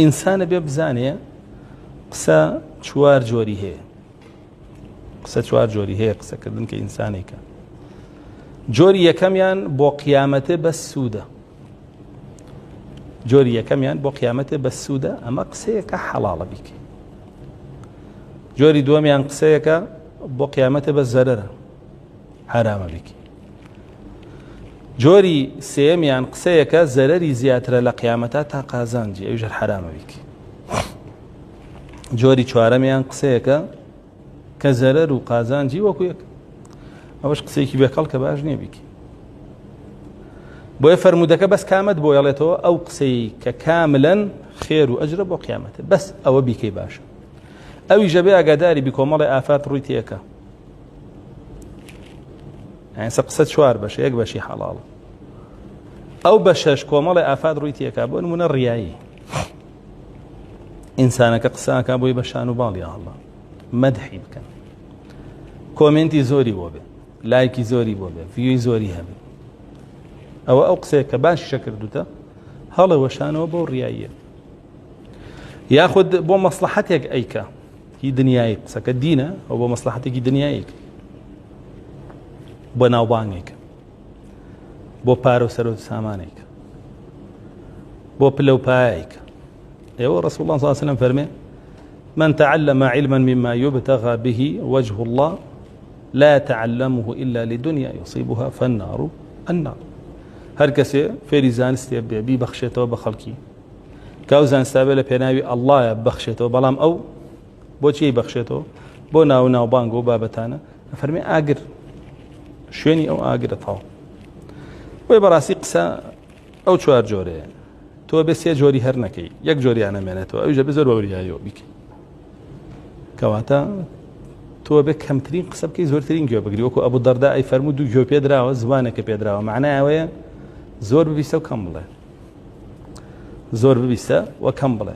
ئینسانە بێ بزانێ قسە چوار جۆری هەیە. قسە چوار جۆری هەیە قسەکردن کە ئینسانێکە. جۆری یەکەمیان بۆ قیامەتێ بەس سوودە. جۆری یەکەمیان بۆ قیامەتێ بە سوودە ئەمە قسەیەکە حەڵاڵە بیکەی. جۆری دووەمیان قسەیەکە بۆ قیامەتێ بە زەرەرە حرامە بیکەی. جۆری سێیەمیان قسەیەکە زەرەری زیاترە لە قیامەتا تا قازانجی ئەویش هەر حەرامە بیکەی. جۆری چوارەمیان قسەیەکە کە زەرەر و قازانجی وەکو یەک ئەوەش قسەیەکی بێکەڵکە باش نییە بیکەی. بۆیە فەرموودەکە بەس کامەت بۆ یەڵێتەوە ئەو قسەی کە کاملەن خێر و ئەجرە بۆ قیامەتە بەس ئەوە بیکەی باشە. ئەویشە بێ ئاگاداری بی کۆمەڵی ئافات ڕووی تێکە. ئێستا قسە چوار بەشە یەک بەشی حەڵاڵ ئەو بەشەش کۆمەڵی ئافات ڕووی تێکا بۆ نمونە ڕیایی ئینسانەکە قسەکە بۆی بە شان و باڵی ئاڵە مەدحی بکەن کۆمێنتی زۆری بۆ بێ لایکی زۆری بۆ بێ view ی زۆری هەبێ ئەوە ئەو قسەیە کە باشیشە کردوتە هەڵە وەشانەوە بۆ ڕیاییە یاخود بۆ مەسلحەتێک ئەیکە هی دنیایی قسەکە دینە ئەو بۆ مەسلحەتێکی دنیاییک بۆ ناوبانگێک بۆ پارە و سەرۆت سامانێک بۆ پلە و پایەک ئێوە ڕسول الله صلی الله علیه وسلم فەرمێ من تعلم علما مما يبتغى به وجه الله لا يتعلمه إلا لدنيا يصيبها فالنار النار هەر کەسێ فێری زانستێ بێ بیبەخشێتەوە بە خەڵکی کە ئەو زانستە بێ لە پێناوی ئەڵڵایە بەخشێتەوە بەڵام ئەو بۆچی بەخشێتەوە بۆ ناو ناوبانگ و بابەتانە فەرمی ئاگر شوێنی ئەو ئاگرە تاو بۆی بەڕاستی قسە ئەو چوار جۆرەیە تۆ بێ سێ جۆری هەر نەکەی یەک جۆریان نەمێنێتەوە ئەویش بێ زۆر بەوریایەوە بیکەی کەواتە تۆ بێ کەمترین قسە بکەی زۆرترین گوێ بگری وەکو ئەبوو دەردا ئەی فەرموو دوو گوێ پێدراوە زمانێکە پێدراوە معنای ئەوەیە زۆر ببیستە و کەم بڵێ زۆر ببیستە و کەم بڵێ.